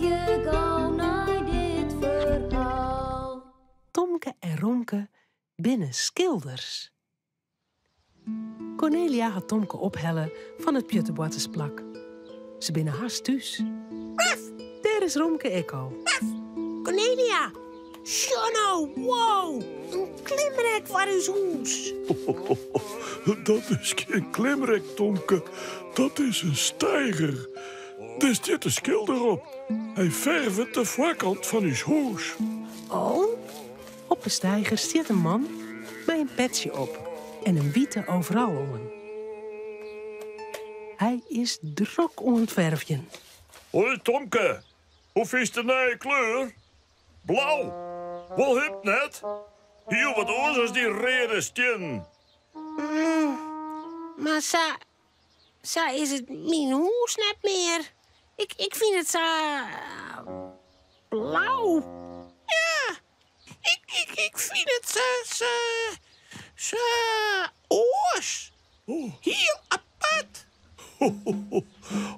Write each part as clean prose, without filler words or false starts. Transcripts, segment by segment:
Harkje gau nei dit ferhaal. Tomke en Romke binne skilders. Kornelia hat Tomke ophelle fan it pjutteboartersplak. Se binne hast thús. Dêr is Romke ek al. Kornelia, sjoch no, wow, in klimrek foar ús hûs. Dat is gjin klimrek, Tomke. Dat is in steiger. Dêr stiet de skilder op. Hy fervet de foarkant fan ús hûs. Oh? Op 'e steiger stiet in man mei in petsje op en in wite overal oan. Hy is drok oan it fervjen. Hoi Tomke, hoe fynst de nije kleur? Blau! Wol hip, net? Hiel wat oars as dy reade stiennen. Mar sa, sa is it myn hûs net mear. Ik, ik fyn it sa blau. Ja, ik, ik, ik fyn it sa, sa, sa oars. Hiel apart.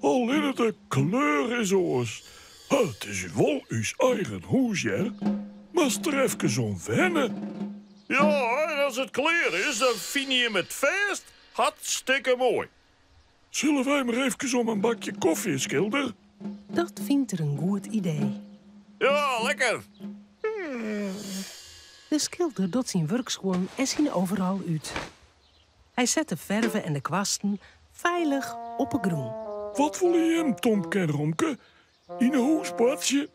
Allinne de kleur is oars. It is wol ús eigen hûs, hear. Moatst der efkes oan wenne. Ja, en as it klear is, dan fine jim it fêst hartstikke moai. Sille wy mar efkes om in bakje kofje, skilder? Dat fynt er in goed idee. Ja, lekker! De skilder docht syn wurkskuon en syn overal út. Hy set de ferve en de kwasten feilich op 'e grûn. Wat wolle jim, Tomke en Romke? Yn 'e hûs boartsje?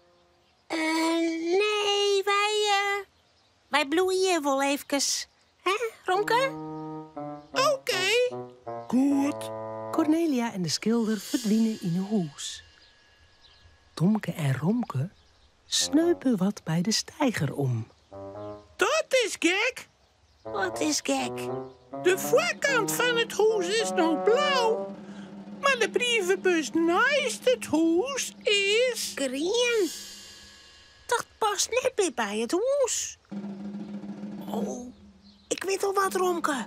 Nee, wy, wy bliuwe hjir wol eefkes. Hè, Romke? Oké. Goed. Kornelia en de skilder ferdwine yn 'e hûs. Tomke en Romke sneupe wat by de steiger om. Dat is gek. Wat is gek? De foarkant fan it hûs is no blau, mar de brievebus neist it hûs is. Grien. Dat past net mear by it hûs. Oh, ik wit al wat, Romke.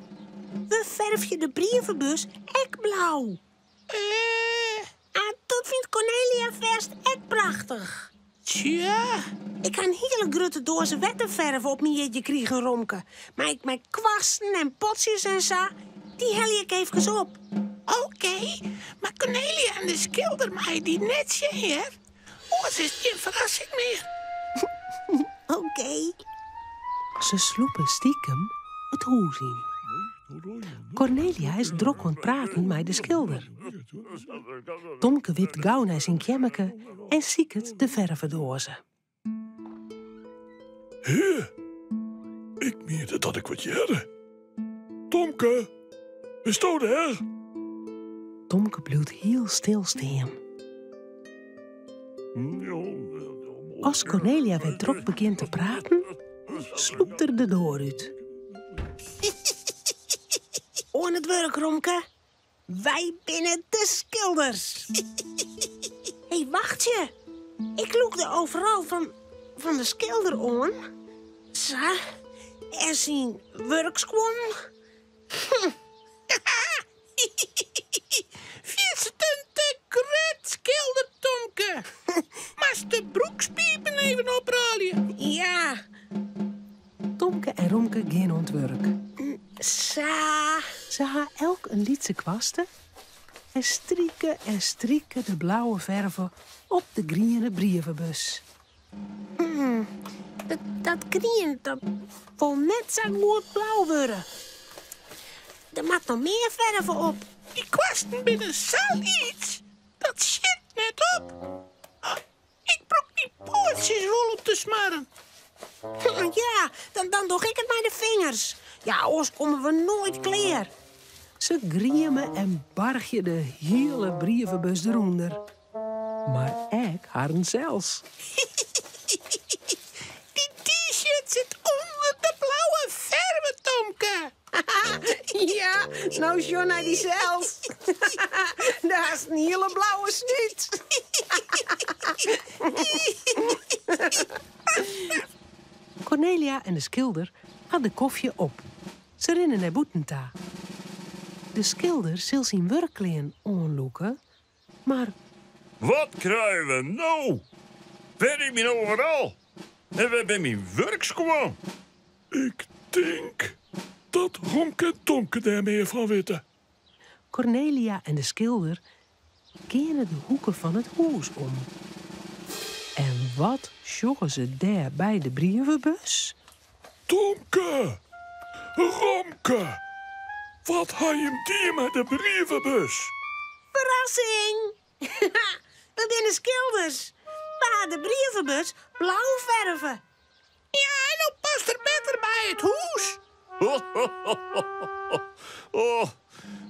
We fervje de brievebus ek blau. Ah, dat fynt Kornelia fêst ek prachtich. Tsja. Ik ha in hiele grutte doaze wetterferve op myn jierdei krigen, Romke. Mei, mei kwasten en potsjes en sa. Dy helje ik eefkes op. Oké, mar Kornelia en de skilder meie dy net sjen, hear. Oars is it gjin ferrassing mear. Oké. Se slûpe stikem it hûs yn. Kornelia is drok oan it praten mei de skilder. Tomke wipt gau nei syn keammerke en siket de fervedoaze. Hea, ik miende dat ik wat hearde. Tomke, bisto dêr? Tomke bliuwt hiel stil stean. As Kornelia wer drok begjint te praten, slûpt er de doar út. Oan it wurk, Romke. Wy binne de skilders. Hé, wachtsje. Ik lûk de overal fan, fan de skilder oan. Sa. En syn wurkskuon. Fierstente grut, skilder Tomke. Moatst de broekspipen even oprôlje. Ja. Tomke en Romke gean oan it wurk. Sa. Se ha elk in lytse kwaste en strike en strike de blauwe ferve op de griene brievebus. Dat, dat grien, dat wol net sa goed blau wurde. Der moat noch mear ferve op. Dy kwasten binne sa lyts, dat sjit net op. Ik brûk myn poatsjes wol om te smarren. Ja, dan, dan doch ik it mei de fingers. Ja, oars komme we noait klear. Se grieme en bargje de hiele brievebus derûnder. Mar ek harren sels. Dy T-shirt sit ûnder de blauwe ferve, Tomke. Ja, no sjoch nei dysels. Do hast in hiele blauwe snút. Kornelia en de skilder ha de kofje op. Se rinne nei bûten ta. De skilder sil syn wurkklean oanlûke, mar Wat krije we no? Wêr is myn overal? En wêr binne myn wurkskuon? Ik tink dat Romke en Tomke dêr mear fan witte. Kornelia en de skilder geane de hoeken fan it hûs om. En wat sjogge se dêr by de brievebus? Tomke! Romke! Wat ha jim dien mei de brievebus? Ferrassing! We binne skilders. We ha de brievebus blau ferve. Ja, en no past er better by it hûs. Oh,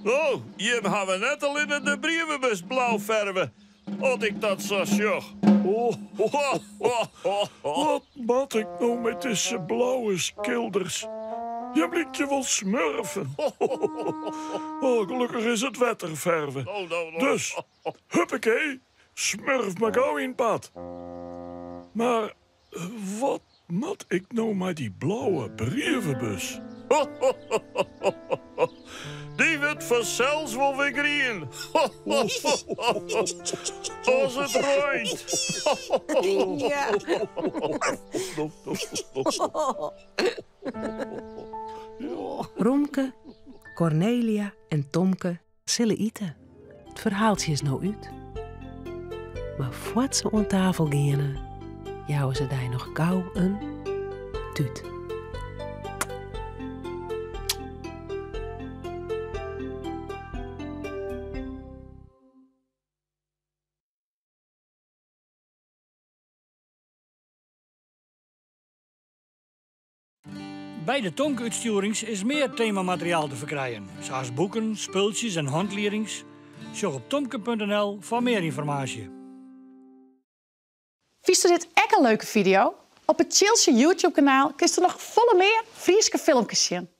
oh, jim hawwe net allinne de brievebus blau ferve, as ik dat sa sjoch. Wat moat ik no mei dizze blauwe skilders? Jim lykje wol smurfen. Oh, gelokkich is it wetterferve. Dus, huppakee, smurf mar gau yn 't bad. Mar wat moat ik no mei dy blauwe brievebus? Dy wurdt fansels wol wer grien as it reint. Romke, Kornelia en Tomke sille ite. It ferhaaltsje is no út. Mar foar't se oan tafel geane, jouwe se dy noch gau in tút. By de Tomke-útstjoerings is mear temamateriaal te ferkrijen, sa as boeken, spultsjes en hantliedings. Sjoch op tomke.nl foar mear ynformaasje. Fynsto dit ek in leuke fideo? Op it Tsjiltsje YouTube-kanaal kinsto noch folle mear Fryske filmkes sjen.